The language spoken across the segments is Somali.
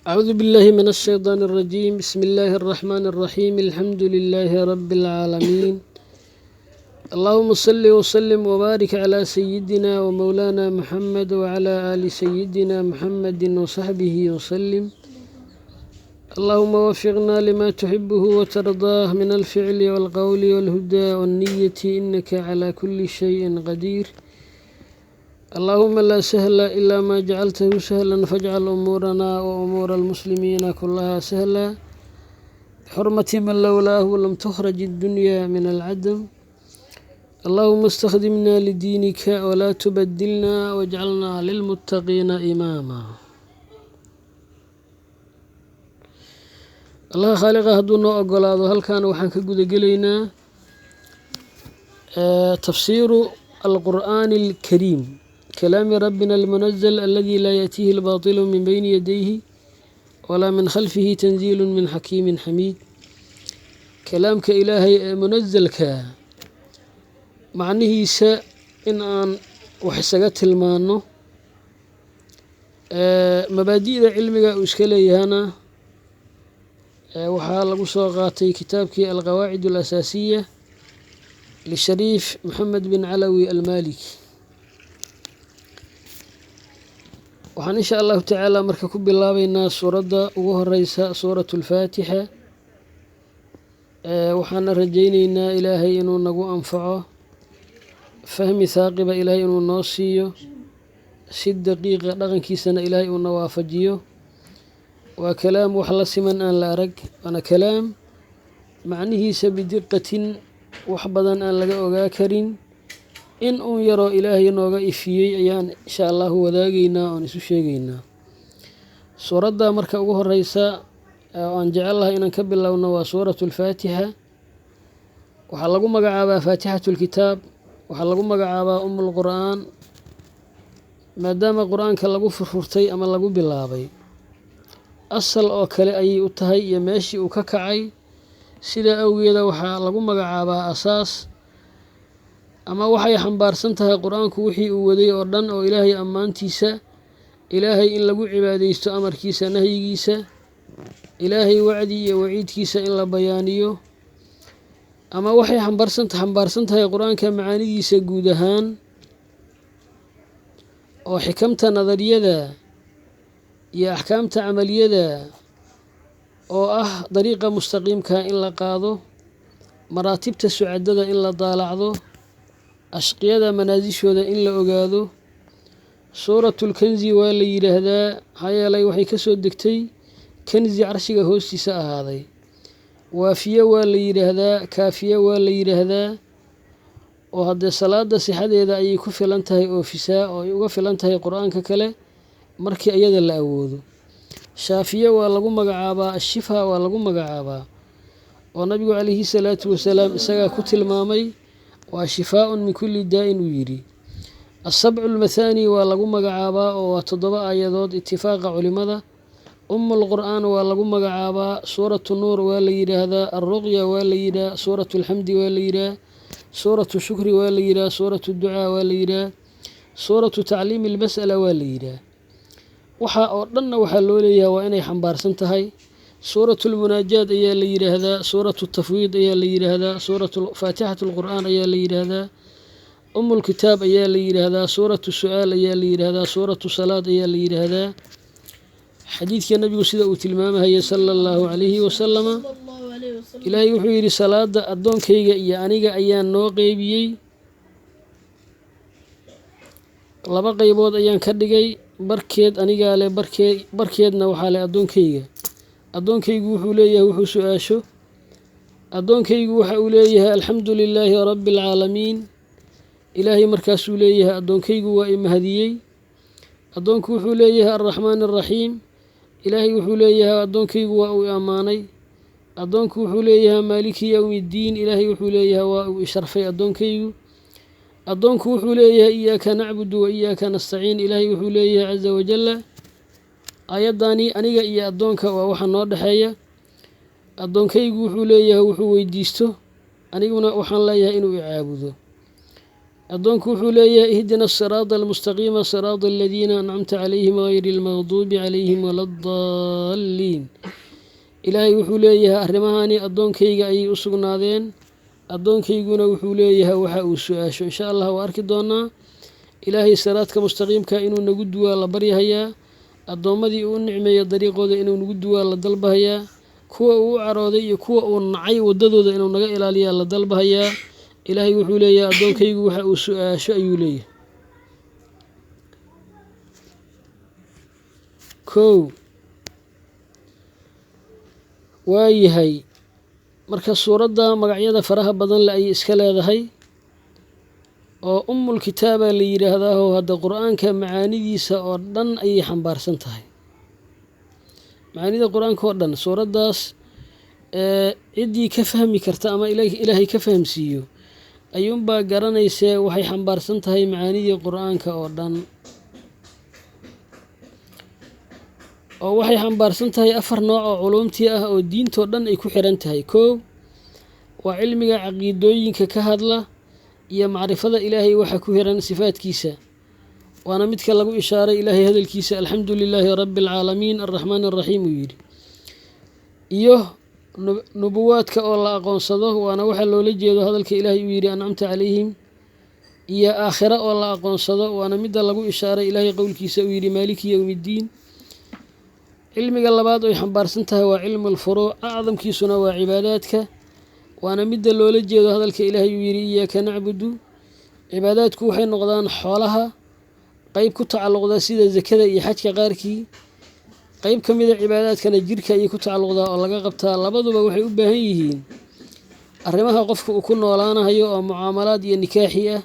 أعوذ بالله من الشيطان الرجيم. بسم الله الرحمن الرحيم. الحمد لله رب العالمين. اللهم صل وسلم وبارك على سيدنا ومولانا محمد وعلى آل سيدنا محمد وصحبه وسلم. اللهم وفقنا لما تحبه وترضاه من الفعل والقول والهدى والنية، إنك على كل شيء قدير. اللهم لا سهل إلا ما جعلته سهلا، فاجعل أمورنا وأمور المسلمين كلها سهلا، بحرمة من لولاه لم تخرج الدنيا من العدم. اللهم استخدمنا لدينك ولا تبدلنا، واجعلنا للمتقين إماما. Allah khaaliqa hadduu noo ogolaado, halkaana waxaan ka guda gelaynaa tafsiiru alqur'aani alkariim, kalaami rabbina almunazal aladi laa yaatiihi albaatilu min bayni yadayhi walaa min khalfihi, tanziilu min xakiimin xamiid. Kalaamka Ilaahay ee munazalka macnihiisa in aan wax isaga tilmaano, mabaadi'da cilmiga uu iska leeyahana waxaa lagu soo qaatay kitaabkii Alqawaacid Alasaasiya lishariif Maxamed bin Calawi Almaliki. Waxaan insha Allahu tacaala marka ku bilaabeynaa suuradda ugu horeysa, Suuratu Alfaatixa. Waxaana rajayneynaa Ilaahay inuu nagu anfaco, fahmi thaaqiba Ilaahay inuu noo siiyo, si daqiiqa dhaqankiisana Ilaahay uuna waafajiyo. Waa kalaam wax la siman aan la arag, waana kalaam macnihiisa bidiqatin wax badan aan laga ogaa karin. In uun yaroo Ilaahay nooga ifiyey ayaan insha Allahu wadaagaynaa oon isu sheegaynaa. Suuradda marka ugu horeysa oo aan jecel lahay inaan ka bilowno waa Suuratu Alfaatixa. Waxaa lagu magacaabaa Faatixatu Lkitaab, waxaa lagu magacaabaa Umu Lqur'aan, maadaama Qur-aanka lagu furfurtay ama lagu bilaabay. Asal oo kale ayay u tahay iyo meeshii uu ka kacay. Sidaa awgeeda waxaa lagu magacaabaa asaas, ama waxay xambaarsan tahay Qur-aanku wixii uu waday oo dhan, oo Ilaahay ammaantiisa, Ilaahay in lagu cibaadeysto, amarkiisa, nahyigiisa, Ilaahay wacdi iyo waciidkiisa in la bayaaniyo, ama waxay xambaarsan tahay Qur-aanka macaanidiisa guud ahaan, oo xikamta nadariyada iyo axkaamta camaliyada, oo ah dariiqa mustaqiimka in la qaado, maraatibta sucadada in la daalacdo, ashqiyada manaasishooda in la ogaado. Suuratulkanzi waa la yidhaahdaa, maxaa yeelay waxay ka soo degtay kanzi carshiga hoostiisa ahaaday. Waafiye waa la yidhaahdaa, kaafiye waa la yidhaahdaa, oo haddee salaada sixadeeda ayay ku filan tahay, oofisaa oo ay uga filan tahay Qur-aanka kale markii iyada la awoodo. Shaafiye waa lagu magacaabaa, ashifa waa lagu magacaabaa, oo Nabigu calayhi salaatu wasalaam isagaa ku tilmaamay, waa shifaaun min kulli daa'in uu yidhi. Asabcu almathaani waa lagu magacaabaa, oo waa 7 aayadood itifaaqa culimada. Umu Lqur'aan waa lagu magacaabaa, Suuratu Nuur waa la yidhaahdaa, Alruqya waa la yidhaah, Suuratu Alxamdi waa la yidhaah, Suuratu Shukri waa la yidhaah, Suuratu Ducaa waa la yidhaah, Suuratu Tacliimi Almas'ala waa la yidhaah. Waxa oo dhanna waxaa loo leeyahay waa inay xambaarsan tahay. Suuratu Lmunaajaat ayaa la yidhaahdaa, Suuratu Tafwiid ayaa la yidhaahdaa, Suuratu Faatixatu Lqur'aan ayaa la yidhaahdaa, Umulkitaab ayaa la yidhaahdaa, Suuratu Su-aal ayaa la yidhaahdaa, Suuratu Salaad ayaa la yidhaahdaa. Xadiidka Nabigu sida uu tilmaamahayay sala Allahu calayhi wasalama, Ilaahay wuxuu yidhi: salaada addoonkayga iyo aniga ayaan noo qeybiyey, laba qeybood ayaan ka dhigay, barkeed anigaa leh, barkeedna waxaa leh addoonkayga. Addoonkaygu wuxuu leeyahay wuxuu su-aasho. Addoonkaygu waxa uu leeyahay alxamdu lilaahi rabbi alcaalamiin. Ilaahay markaasuu leeyahay addoonkaygu waa i mahadiyey. Addoonku wuxuu leeyahay alraxmaan alraxiim. Ilaahay wuxuu leeyahay addoonkaygu waa uu i ammaanay. Addoonku wuxuu leeyahay maaliki yowmi ddiin. Ilaahay wuxuu leeyahay waa uu isharfay addoonkaygu. Addoonku wuxuu leeyahay iyaaka nacbudu wa iyaaka nastaciin. Ilaahay wuxuu leeyahay caza wajalla ayaddaani aniga iyo addoonka waa waxa noo dhexeeya. Addoonkaygu wuxuu leeyahay wuxuu weydiisto, aniguna waxaan leeyahay inuu i caabudo. Addoonku wuxuu leeyahay ihdina asiraada almustaqiima siraada aladiina ancamta calayhim gayri almaqduubi calayhim wala addaaliin. Ilaahay wuxuu leeyahay arrimahani addoonkayga ayay u sugnaadeen, addoonkayguna wuxuu leeyahay waxa uu su-aasho. Insha allah waa arki doonaa Ilaahay siraadka mustaqiimka inuu nagu duwaa la baryahayaa, addoommadii uu u nicmeeya dariiqooda inuu nagu duwaa la dalbahayaa, kuwa uu u carooday iyo kuwa uu nacay waddadooda inuu naga ilaaliyaa la dalbahayaa. Ilaahay wuxuu leeyahay addoonkaygu waxa uu su-aasho ayuu leeyahay. Kow waayahay, marka suuradda magacyada faraha badan le ayay iska leedahay oo ummul kitaaba la yidhaahdaaho hadda qur-aanka macaanidiisa oo dhan ayay xambaarsan tahay. Macaanida qur-aanka oo dhan suuraddaas ciddii ka fahmi karta ama Ilaahay ka fahamsiiyo ayuunbaa garanaysee waxay xambaarsan tahay macaanidii qur-aanka oo dhan, oo waxay xambaarsan tahay 4 nooc oo culuumtii ah oo diintoo dhan ay ku xiran tahay. Kow waa cilmiga caqiidooyinka ka hadla iyo macrifada Ilaahay waxa ku xiran sifaadkiisa, waana midka lagu ishaaray Ilaahay hadalkiisa alxamdu lilaahi rabbi alcaalamiin arraxmaan arraxiim uu yidhi, iyo nubuwaadka oo la aqoonsado, waana waxa loola jeedo hadalka Ilaahay uu yidhi ancamta calayhim, iyo aakhira oo la aqoonsado, waana midda lagu ishaaray Ilaahay qowlkiisa uu yidhi maaliki yowmiddiin. Cilmiga labaad oy xambaarsan tahay waa cilmu alfuruuc, acdamkiisuna waa cibaadaadka, waana midda loola jeedo hadalka Ilaahay uu yidhi iyaaka nacbudu. Cibaadaadku waxay noqdaan xoolaha qayb ku tacalluqda sida zakada iyo xajka qaarkii, qayb ka mida cibaadaadkana jirka ayay ku tacalluqdaa oo laga qabtaa. Labaduba waxay u baahan yihiin arrimaha qofka uu ku noolaanayo oo mucaamalaad iyo nikaaxi ah.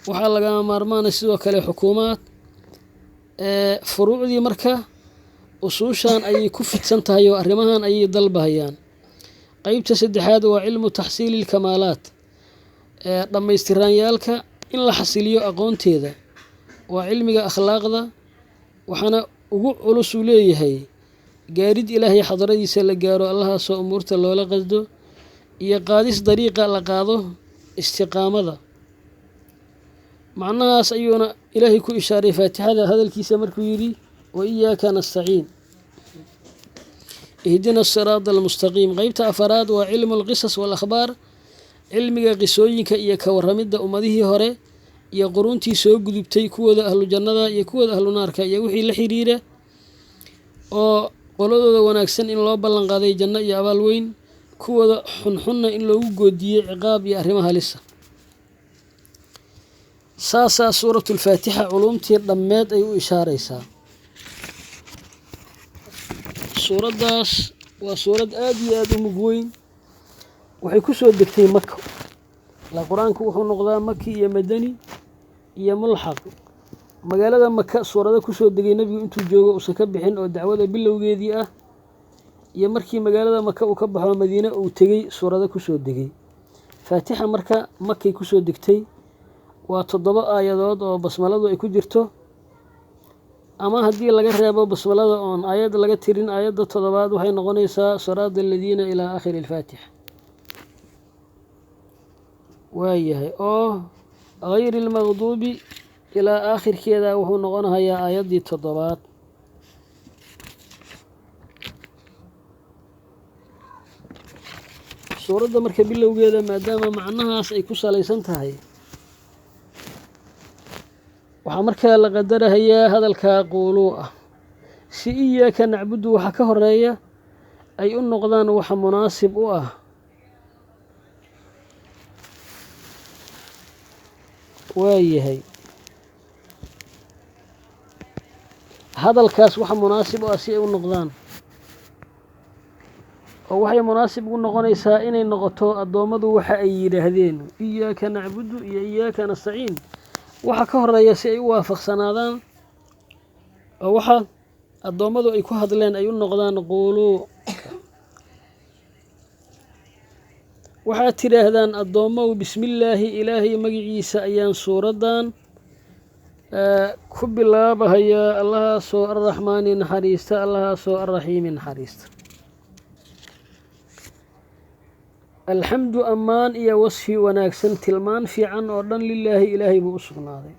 Waxaa lagama maarmaana sidoo kale xukuumaad. Furuucdii marka usuushan ayay ku fidsan tahay oo arrimahan ayay dalbahayaan. Qaybta saddexaad waa cilmu taxsiili lkamaalaat, dhammaystiraanyaalka in la xasiliyo aqoonteeda, waa cilmiga akhlaaqda, waxaana ugu culus uu leeyahay gaarid Ilaahay xadradiisa la gaaro, allahaasoo umuurta loola qasdo, iyo qaadis dariiqa la qaado istiqaamada. Macnahaas ayuuna Ilaahay ku ishaaray faatixada hadalkiisa markuu yidhi wa iyaaka nastaciin ihdina asiraada almustaqiim. Qaybta afaraad waa cilmu alqisas waalakhbaar, cilmiga qisooyinka iyo ka warramidda ummadihii hore iyo quruuntii soo gudubtay, kuwooda ahlu jannada iyo kuwooda ahlu naarka iyo wixii la xiriira, oo qoladooda wanaagsan in loo ballan qaaday janno iyo abaal weyn, kuwooda xunxunna in loogu goodiyey ciqaab iyo arrimo halisa. Saasaa suuratulfaatixa culuumtii dhammeed ay u ishaaraysaa. Suuraddaas waa suurad aad iyo aad u mug weyn. Waxay ku soo degtay Maka. La qur-aanku wuxuu noqdaa maki iyo madani iyo mulxaq. Magaalada Maka suurado ku soo degay nebigu intuu joogo uusan ka bixin oo dacwada bilowgeedii ah, iyo markii magaalada Maka uu ka baxo Madiine uu tegey suurado ku soo degay. Faatixa marka Makay ku soo degtay, waa 7 aayadood oo basmaladu ay ku jirto, ama haddii laga reebo basmalada oon aayad laga tirin, aayadda 7aad waxay noqonaysaa siraada aladiina ilaa aakhiri alfaatixa. Waayahay, oo gayri almaqduubi ilaa aakhirkeeda wuxuu noqonayaa aayaddii 7aad. Suuradda marka bilowgeeda maadaama macnahaas ay ku salaysan tahay, waxaa markaa la qadarahayaa hadalkaa quuluu ah si iyaaka nacbudu waxa ka horeeya ay u noqdaan waxa munaasib u ah. Waayahay, hadalkaas waxa munaasib u ah si ay u noqdaan, oo waxay munaasib ugu noqonaysaa inay noqoto addoommadu waxa ay yidhaahdeen iyaaka nacbudu iyo iyaaka nastaciin, waxa ka horeeya si ay u waafaqsanaadaan oo waxa addoommadu ay ku hadleen ay u noqdaan quuluu. Waxaad tidhaahdaan addoommow bismillaahi, Ilaahay magiciisa ayaan suuraddan ku bilaabahayaa, allahaasoo arraxmaani naxariista, allahaasoo arraxiimi naxariista. Alxamdu, ammaan iyo wasfi wanaagsan, tilmaan fiican oo dhan, lilaahi, Ilaahay buu u sugnaaday.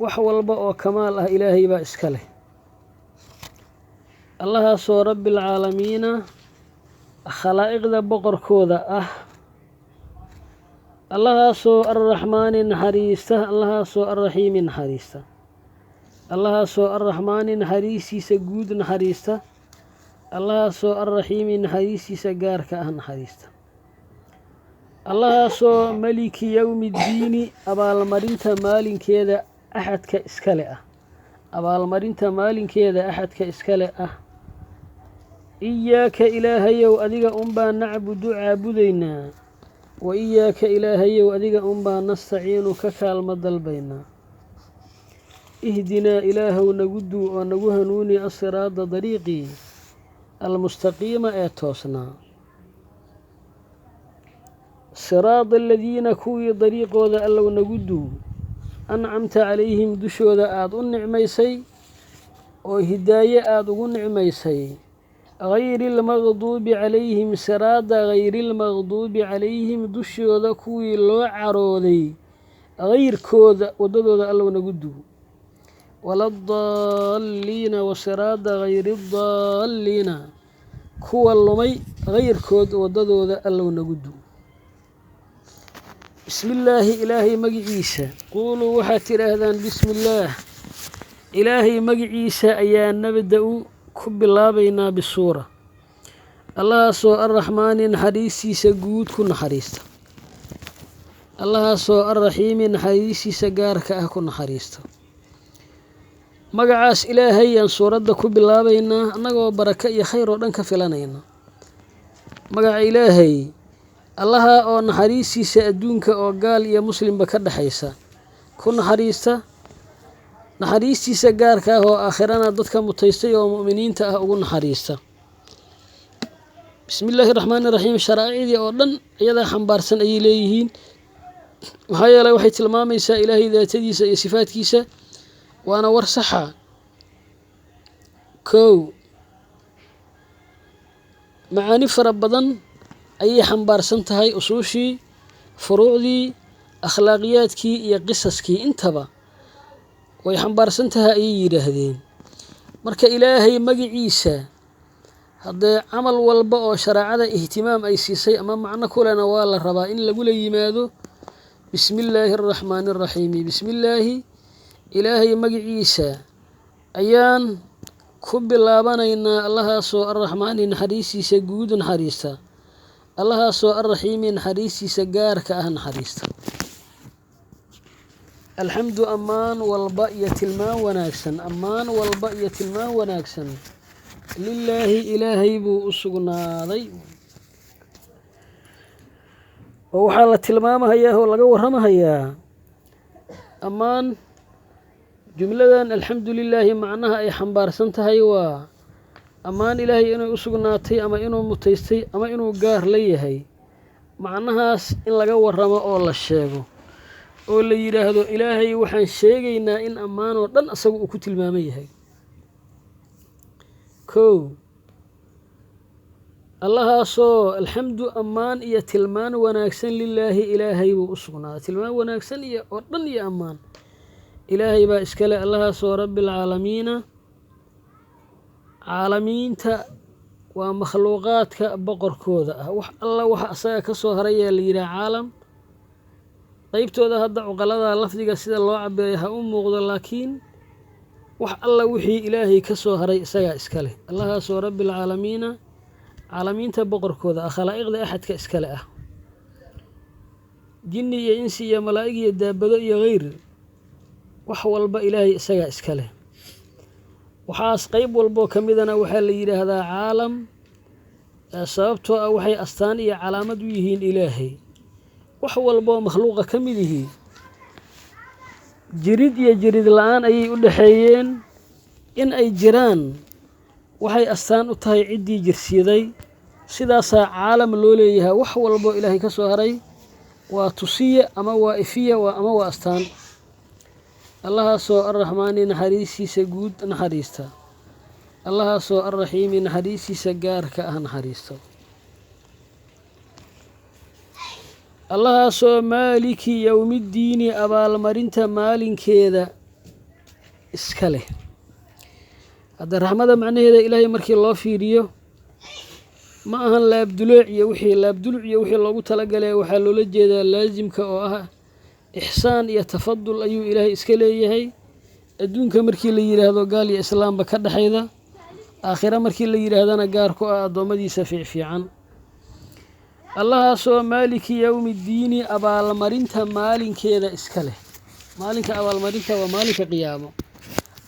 Wax walba oo kamaal ah Ilaahay baa iska leh. Allahaasoo Rabbialcaalamiina, khalaa'iqda boqorkooda ah. Allahaasoo Arraxmaani naxariista, Allahaasoo Arraxiimi naxariista, Allahaasoo Arraxmaani naxariistiisa guud naxariista, Allahaasoo Arraxiimi naxariistiisa gaarka ah naxariista, Allahaasoo Maliki Yowmi Ddiini, abaalmarinta maalinkeeda axadka iskale ah, abaalmarinta maalinkeeda axadka iskale ah. Iyaaka, Ilaahayow, adiga unbaa nacbudu caabudaynaa, wa iyaaka, Ilaahayow, adiga unbaa nastaciinu ka kaalmo dalbaynaa. Ihdinaa, Ilaahow, nagu duu oo nagu hanuuni, asiraada, dariiqii, almustaqiima ee toosnaa, siraada aladiina, kuwii dariiqooda Allow nagu duu, ancamta calayhim, dushooda aada u nicmaysay oo hidaaye aada ugu nicmaysay, hayri almaqduubi calayhim, siraada hayri almaqduubi calayhim, dushooda kuwii loo carooday hayrkooda waddadooda Allow nagu duu, waladaalliina, wa siraada hayri addaalliina, kuwa lumay hayrkood waddadooda Allow nagu duu. Bismillaahi, Ilaahay magiciisa. Quuluu, waxaad tidhaahdaan, bismi illaah, Ilaahay magiciisa ayaa nabda-u ku bilaabaynaa bisuura. Allahaasoo Arraxmaani naxariistiisa guud ku naxariista, Allahaasoo Arraxiimi naxariistiisa gaarka ah ku naxariista. Magacaas Ilaahay ayaan suuradda ku bilaabaynaa, annagoo barako iyo khayr oo dhan ka filanayna magaca Ilaahay, Allaha oo naxariistiisa adduunka oo gaal iyo muslimba ka dhexaysa ku naxariista, naxariistiisa gaarka ah oo aakhirana dadka mutaystay oo mu'miniinta ah ugu naxariista. Bismi illaahi raxmaani raxiim sharaaicdii oo dhan iyadaa xambaarsan ayay leeyihiin, maxaa yeelay waxay tilmaamaysaa Ilaahay daatadiisa iyo sifaadkiisa, waana war saxa. Kow, macaani fara badan ayay xambaarsan tahay, usuushii, furuucdii, akhlaaqiyaadkii iyo qisaskii intaba way xambaarsan tahay ayay yidhaahdeen. Marka Ilaahay magiciisa haddee camal walba oo shareecada ihtimaam ay siisay ama macno kulena waa la rabaa in lagula yimaado. Bismi illaahi araxmaani araxiimi. Bismi illaahi, Ilaahay magiciisa ayaan ku bilaabanaynaa, Allahaasoo Arraxmaani naxariistiisa guud naxariista, Allahaasoo Arraxiimi naxariistiisa gaarka ah naxariista. Alxamdu, ammaan walba iyo tilmaan wanaagsan, ammaan walba iyo tilmaan wanaagsan, lilaahi, Ilaahay buu u sugnaaday. Oo waxaa la tilmaamahayaa oo laga warramahayaa ammaan. Jumladan alxamdu lilaahi macnaha ay xambaarsan tahay waa ammaan Ilaahay inay u sugnaatay, ama inuu mutaystay, ama inuu gaar la yahay. Macnahaas in laga warramo oo la sheego oo la yidhaahdo Ilaahay waxaan sheegaynaa in ammaan oo dhan asagu uu ku tilmaaman yahay. Kow, Allahaasoo alxamdu, ammaan iyo tilmaan wanaagsan, lilaahi, Ilaahay buu u sugnaaday. Tilmaan wanaagsan iyo oo dhan iyo ammaan Ilaahay baa iskale. Allahaasoo Rabbialcaalamiina, caalamiinta waa makhluuqaadka boqorkooda ah. Wax alla waxa asaga ka soo harayaa la yidhaha caalam. Qeybtooda hadda cuqalada lafdiga sida loo cabeeyo ha u muuqdo, laakiin wax alla wixii Ilaahay ka soo haray isagaa iska leh. Allahaasoo Rabbialcaalamiina, caalamiinta boqorkooda ah, khalaa'iqda axadka iskale ah, jinni iyo insi iyo malaa'ig iyo daabado iyo hayr, wax walba Ilaahay isagaa iska leh. Waxaas qeyb walboo ka midana waxaa la yidhaahdaa caalam, sababtoo ah waxay astaan iyo calaamad u yihiin Ilaahay. Wax walboo makhluuqa ka mid yihi jirid iyo jirid la-aan ayay u dhexeeyeen. In ay jiraan waxay astaan u tahay ciddii jirsiiday, sidaasaa caalam loo leeyahay. Wax walboo Ilaahay ka soo haray waa tusiya ama waa ifiya ama waa astaan. Allahaasoo Arraxmaani naxariistiisa guud naxariista, Allahaasoo Arraxiimi naxariistiisa gaarka ah naxariista. Allahaasoo maaliki yowmiddiini, abaalmarinta maalinkeeda iska leh. Hadda raxmada macnaheeda Ilaahay markii loo fiiriyo ma ahan laabduleec iyo wixii laabduluc iyo wixii loogu talagalay, waxaa loola jeedaa laasimka oo ah ixsaan iyo tafadul ayuu Ilaahay iska leeyahay. Adduunka markii la yidhaahdo gaal iyo islaamba ka dhexayda, aakhira markii la yidhaahdana gaar ku ah addoommadiisa fiicfiican. Allahaasoo maaliki yowmiddiini, abaalmarinta maalinkeeda iska leh. Maalinka abaalmarinta waa maalinka qiyaamo,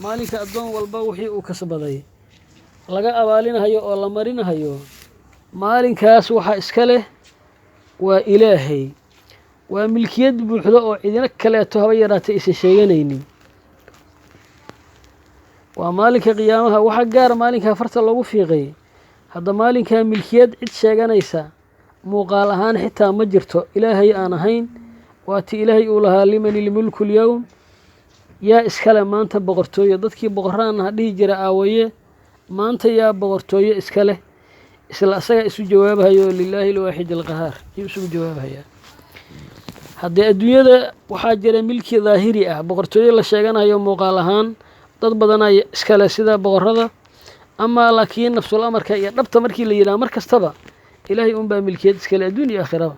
maalinka addoon walba wixii uu kasbaday laga abaalinahayo oo la marinahayo. Maalinkaas waxaa iska leh waa Ilaahay, waa milkiyad buuxdo oo cidina kaleeto haba yaraatay aysan sheeganaynin. Waa maalinka qiyaamaha. Waxa gaar maalinkaa farta loogu fiiqay, hadda maalinkaa milkiyad cid sheeganaysa muuqaal ahaan xitaa ma jirto Ilaahay aan ahayn. Waa ti Ilaahay uu lahaa liman ilmulku lyowm, yaa iskale maanta boqortooyo? Dadkii boqoraan ha dhihi jira aawaye, maanta yaa boqortooyo iska leh? Isla asagaa isu jawaabahayo, lilaahi alwaaxid alqahaar ayuu isugu jawaabahayaa. Haddee adduunyada waxaa jira milki daahiri ah, boqortooyo la sheeganayo muuqaal ahaan dad badanaa iskale sida boqorada amaa, laakiin nafsul amarka iyo dhabta markii la yidhaha mar kastaba Ilaahay unbaa milkiyad iskale adduun iyo aakhiraba.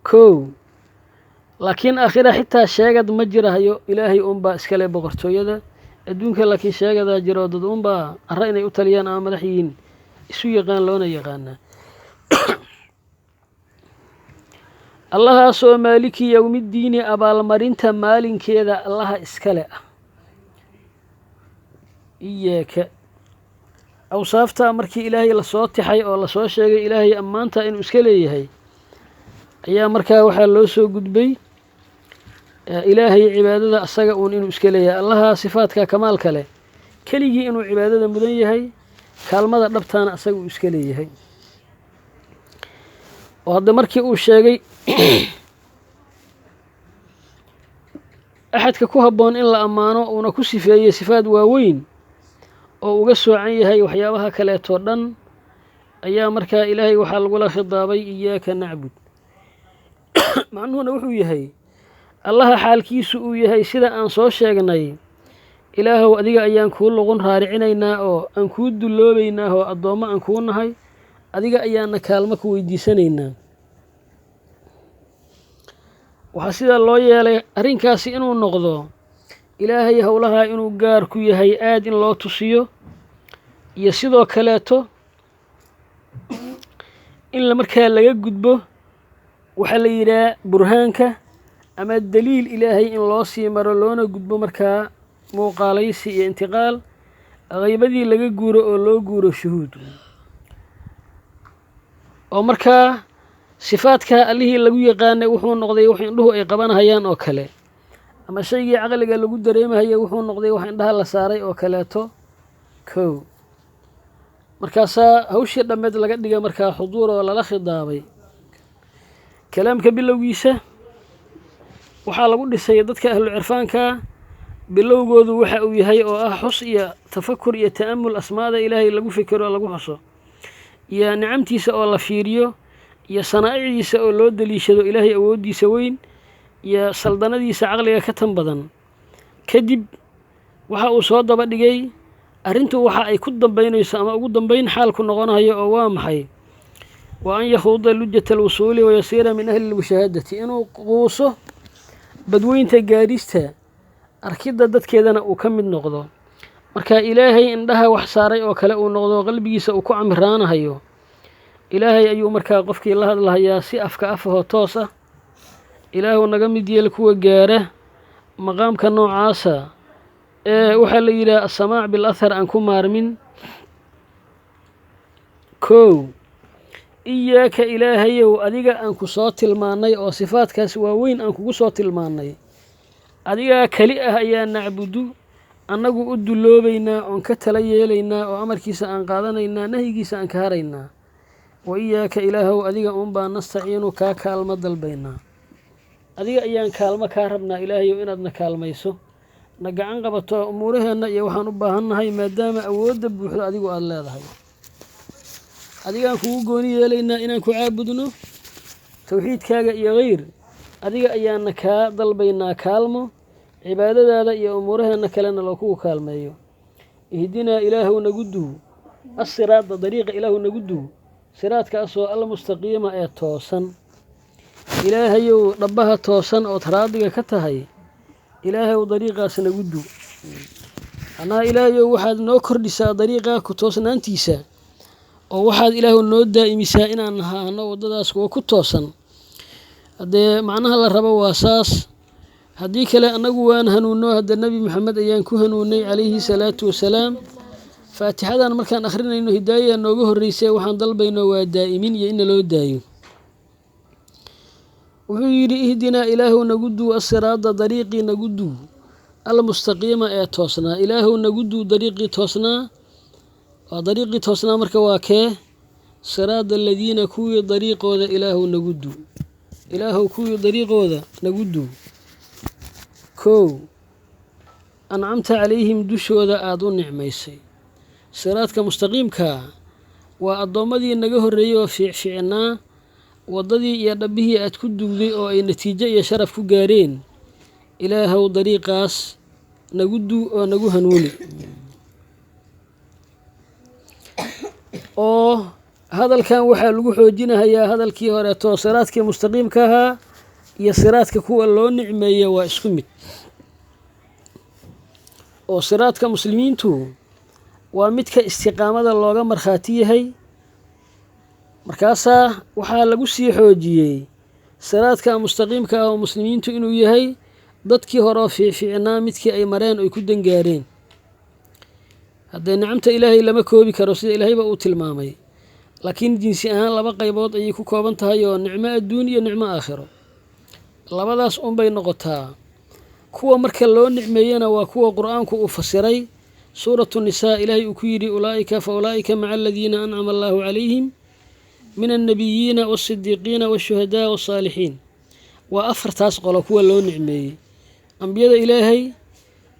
Kow, laakiin aakhira xitaa sheegad ma jirahayo, Ilaahay unbaa iskale boqortooyada. Adduunka laakiin sheegadaa jiro, dad unbaa arre inay u taliyaan ama madax yihiin isu yaqaan loona yaqaanaa. Allahaasoo maaliki yowmiddiini, abaalmarinta maalinkeeda Allaha iskale ah. Iyaaka awsaaftaa markii Ilaahay lasoo tixay oo lasoo sheegay Ilaahay ammaanta inuu iska leeyahay, ayaa markaa waxaa loo soo gudbay Ilaahay cibaadada asaga uun inuu iska leeyahay. Allaha sifaadka kamaalka leh keligii inuu cibaadada mudan yahay, kaalmada dhabtaana asaga uu iska leeyahay. Oo hadda markii uu sheegay axadka ku habboon in la ammaano, uuna ku sifeeyey sifaad waaweyn oo uga soocan yahay waxyaabaha kaleetoo dhan, ayaa markaa Ilaahay waxaa lagula khidaabay iyaaka nacbud. Macnuhuna wuxuu yahay Allaha xaalkiisu uu yahay sida aan soo sheegnay, Ilaahow adiga ayaan kuu luqun raaricinaynaa oo aan kuu dulloobaynaa oo addoommo aan kuu nahay, adiga ayaana kaalmo ku weydiisanaynaa. Waxaa sidaa loo yeelay arrinkaasi inuu noqdo Ilaahay howlahaa inuu gaar ku yahay aad in loo tusiyo, iyo sidoo kaleeto in markaa laga gudbo waxaa la yidhaha burhaanka ama daliil Ilaahay in loo sii maro, loona gudbo markaa muuqaalaysi iyo intiqaal haybadii laga guuro oo loo guuro shuhuud, oo markaa sifaadka Allihii lagu yaqaanay wuxuu noqday wax indhuhu ay qabanahayaan oo kale, ama shaygii caqliga lagu dareemahaya wuxuu noqday wax indhaha la saaray oo kaleeto. Kow, markaasaa hawshii dhammeed laga dhigay markaa xuduur oo lala khidaabay. Kalaamka bilowgiisa waxaa lagu dhisay dadka ahlu cirfaanka bilowgoodu waxa uu yahay oo ah xus iyo tafakur iyo ta'amul asmaada Ilaahay lagu fikiro oo lagu xuso, iyo nicamtiisa oo la fiiriyo, iyo sanaa'icdiisa oo loo daliishado Ilaahay awooddiisa weyn iyo saldanadiisa caqliga ka tan badan. Kadib waxa uu soo daba dhigay arrintu waxa ay ku dambaynayso ama ugu dambayn xaalku noqonayo, oo waa maxay? Wa an yakhuuda lujata alwusuuli wayasiira min ahli lmushaahadati, inuu quuso badweynta gaadhista arkidda dadkeedana uu ka mid noqdo. Marka Ilaahay indhaha wax saaray oo kale uu noqdo, qalbigiisa uu ku camiraanahayo Ilaahay ayuu markaa qofkii la hadlahayaa si afka afahoo toos ah. Ilaahu naga mid yeel kuwa gaara maqaamka noocaasa ee waxaa la yidhaha asamaac bil athar aan ku maarmin. Kow, iyaaka Ilaahayow adiga aan ku soo tilmaannay oo sifaadkaas waaweyn aan kugu soo tilmaannay, adigaa keli ah ayaa nacbudu annagu u dulloobaynaa oon ka tala yeelaynaa oo amarkiisa aan qaadanaynaa, nahyigiisa aan ka haraynaa. Wa iyaaka Ilaahow adiga uunbaa nastaciinu kaa kaalmo dalbaynaa, adiga ayaan kaalmo kaa rabnaa Ilaahayow inaadna kaalmayso, na gacan qabato umuuraheenna iyo waxaan u baahannahay, maadaama awoodda buuxdo adigu aada leedahay. Adigaan kugu gooni yeelaynaa inaan ku caabudno, Towxiidkaaga iyo hayr adiga ayaana kaa dalbaynaa kaalmo, cibaadadaada iyo umuuraheenna kalena loo kugu kaalmeeyo. Ihdinaa, Ilaahow nagu duw, assiraada, dariiqa Ilaahu nagu duw, siraadkaasoo almustaqiima ee toosan. Ilaahayow, dhabbaha toosan ood raadiga ka tahay, Ilaahayow dariiqaas nagu duw. Anaa Ilaahayow, waxaad noo kordhisaa dariiqaa ku toosnaantiisa, oo waxaad Ilaahu noo daa'imisaa inaan ahaano waddadaas kuwa ku toosan. Haddee macnaha la rabo waa saas. Haddii kale annagu waan hanuunno, hadda Nebi Maxamed ayaan ku hanuunay calayhi salaatu wasalaam. Faatixadan markaan akhrinayno hidaayada nooga horreysay, waxaan dalbayno waa daa'imin iyo in naloo daayo. Wuxuu yidhi: ihdinaa, Ilaahow nagu duw, assiraada, dariiqii nagu duw, almustaqiima ee toosnaa. Ilaahow nagu duw dariiqii toosnaa. Waa dariiqii toosnaa. Marka waa kee? Siraada aladiina, kuwii dariiqooda Ilaahow nagu duw. Ilaahow kuwii dariiqooda nagu duw. Kow, ancamta calayhim, dushooda aada u nicmaysay. Siraadka mustaqiimkaa waa addoommadii naga horreeyey oo fiicfiicnaa, waddadii iyo dhabbihii aad ku duwday oo ay natiijo iyo sharaf ku gaareen. Ilaahow dariiqaas nagu duw oo nagu hanuuni. Oo hadalkan waxaa lagu xoojinahayaa hadalkii horeeto, siraadkii mustaqiimka ahaa iyo siraadka kuwa loo nicmeeye waa isku mid. Oo siraadka muslimiintu waa midka istiqaamada looga markhaati yahay. Markaasaa waxaa lagu sii xoojiyey siraadka mustaqiimka ah oo muslimiintu inuu yahay dadkii hore oo fiicfiicnaa midkii ay mareen oy ku dangaareen. Haddee nicamta Ilaahay lama koobi karo, sida Ilaahayba uu tilmaamay, laakiin jinsi ahaan laba qaybood ayay ku kooban tahay, oo nicmo adduun iyo nicmo aakhiro, labadaas unbay noqotaa. Kuwa marka loo nicmeeyena waa kuwa Qur-aanku uu fasiray, Suuratu Nisaa Ilaahay uu ku yidhi: ulaa'ika fa ulaa'ika maca aladiina ancama Allaahu calayhim min annabiyiina waasidiiqiina waashuhadaa wasaalixiin. Waa afartaas qolo kuwa loo nicmeeyey: ambiyada Ilaahay,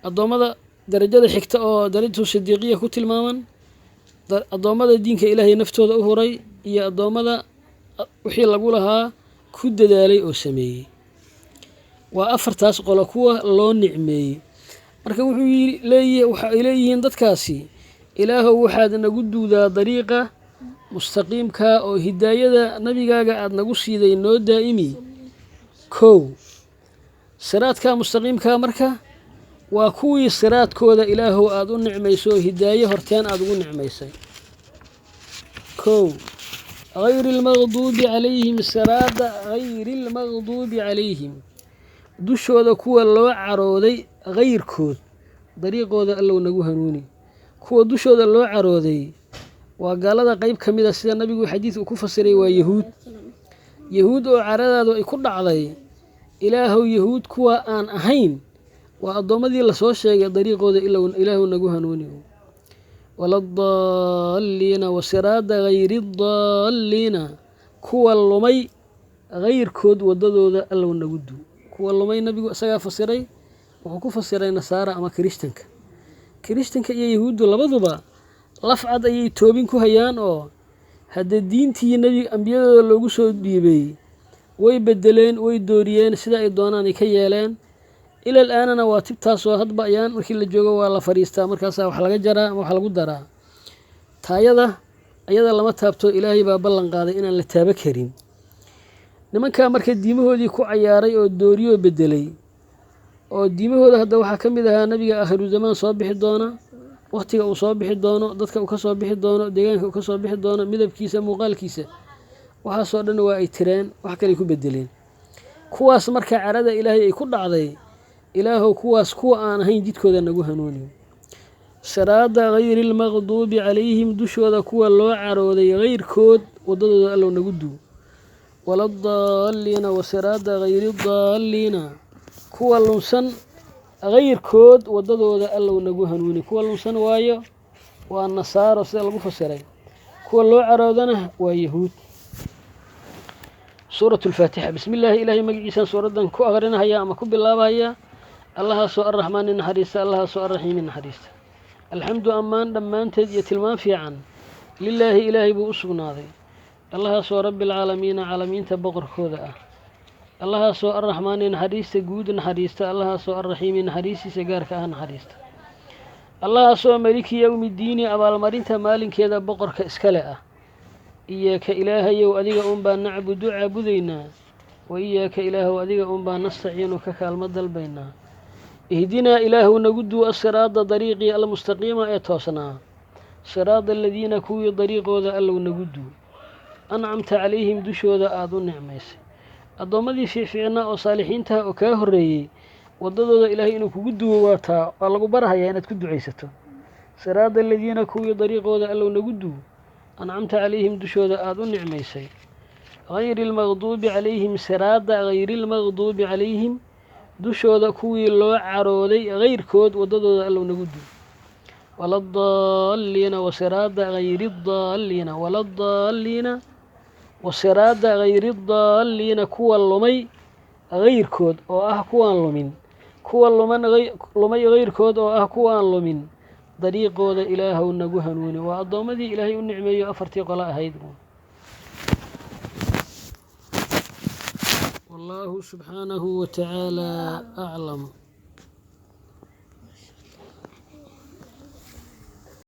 addoommada darajada xigta oo darajatu sidiiqiya ku tilmaaman, addoommada diinka Ilaahay naftooda u huray, iyo addoommada wixii lagu lahaa ku dadaalay oo sameeyey. Waa afartaas qolo kuwa loo nicmeeyey. Marka wuxuu leeyahy, waxa ay leeyihiin dadkaasi: Ilaahow waxaad nagu duudaa dariiqa mustaqiimka oo hidaayada nabigaaga aada nagu siiday noo daa'imi. Kow, siraadka mustaqiimka marka waa kuwii siraadkooda Ilaahow aada u nicmayso oo hidaaye horteen aada ugu nicmaysay. Kow, hayri almaqduubi calayhim, siraada hayri almaqduubi calayhim, dushooda kuwa loo carooday hayrkood dariiqooda Allow nagu hanuuni. Kuwa dushooda loo carooday waa gaalada qeyb ka mid a, sida nabigu xadiid uu ku fasiray, waa yahuud. Yahuud oo caradaadu ay ku dhacday, Ilaahow yahuud kuwa aan ahayn, waa addoommadii lasoo sheegay, dariiqooda Ilaahow nagu hanuuni. Waladaalliina, wa siraada hayri daalliina, kuwa lumay hayrkood waddadooda Allow nagu duu. Kuwa lumay nabigu isagaa fasiray, wuxuu ku fasiray nasaara ama kirishtanka. Kirishtanka iyo yahuuddu labaduba laf cad ayay toobin ku hayaan, oo haddee diintii nebi ambiyadooda loogu soo dhiibay way bedeleen, way dooriyeen, sida ay doonaan ay ka yeeleen. Ilal aanana waa tibtaasoo hadba ayaan markii la joogo waa la fadhiistaa, markaasaa wax laga jaraa ama wax lagu daraa. Taayada ayada lama taabto, Ilaahay baa ballan qaaday inaan la taabo karin. Nimankaa marka diimahoodii ku cayaaray oo dooriyoo bedelay oo diimahooda hadda waxaa ka mid ahaa nabiga aakhiru zamaan soo bixi doona, wakhtiga uu soo bixi doono, dadka uu ka soo bixi doono, deegaanka uu ka soo bixi doono, midabkiisa, muuqaalkiisa, waxaasoo dhan waa ay tireen, wax kaley ku bedeleen. Kuwaas marka carada Ilaahay ay ku dhacday, Ilaahow kuwaas kuwa aan ahayn jidkooda nagu hanuuni. Siraada hayri almaqduubi calayhim, dushooda kuwa loo carooday hayrkood waddadooda Allow nagu duu. Waladaalliina, wa siraada hayri daalliina, kuwa lunsan hayrkood waddadooda Allow nagu hanuuni. Kuwa lunsan waayo waa nasaaro, sida lagu fasiray. Kuwa loo caroodana waa yahuud. Suurat lfaatixa. Bismi illaahi, Ilaahay magaciisaan suuraddan ku aqrinahaya ama ku bilaabahaya, Allahaasoo arraxmaani naxariista, Allahaasoo arraxiimi naxariista. Alxamdu, ammaan dhammaanteed iyo tilmaan fiican, lilaahi, Ilaahay buu u sugnaaday. Allahaasoo Rabbialcaalamiina, caalamiinta boqorkooda ah. Allahaasoo Arraxmaani, naxariista guud naxariista. Allahaasoo Arraxiimi, naxariistiisa gaarka ah naxariista. Allahaasoo Maliki Yowmi Ddiini, abaalmarinta maalinkeeda boqorka iskale ah. Iyaaka, Ilaahayow, adiga unbaa nacbudu caabudaynaa, wa iyaaka, Ilaahow, adiga unbaa nastaciinu ka kaalmo dalbaynaa. Ihdinaa, Ilaahow, nagu duu asiraada, dariiqii almustaqiima ee toosnaa, siraada aladiina, kuwii dariiqooda Allow nagu duu, ancamta calayhim, dushooda aada u nicmaysay. Addoommadii fiicfiicnaa oo saalixiintaha oo kaa horreeyey waddadooda Ilaahay inuu kugu duwo, waa taa waa lagu barahayaa inaad ku ducaysato. Siraada aladiina, kuwii dariiqooda Allow nagu duu, ancamta calayhim, dushooda aada u nicmaysay, hayri almaqduubi calayhim, siraada hayri almaqduubi calayhim, dushooda kuwii loo carooday hayrkood waddadooda Allow nagu duu, waladaalliina, wasiraada hayri daalliina, waladaalliina, wasiraada hayri daalliina, kuwa lumay hayrkood oo ah kuwaan lumin, kuwa luman lumay hayrkood oo ah kuwaan lumin dariiqooda Ilaahow nagu hanuuni. Waa addoommadii Ilaahay u nicmeeyo afartii qolo ahayd. Wallaahu subxaanahu wa tacaala aclam.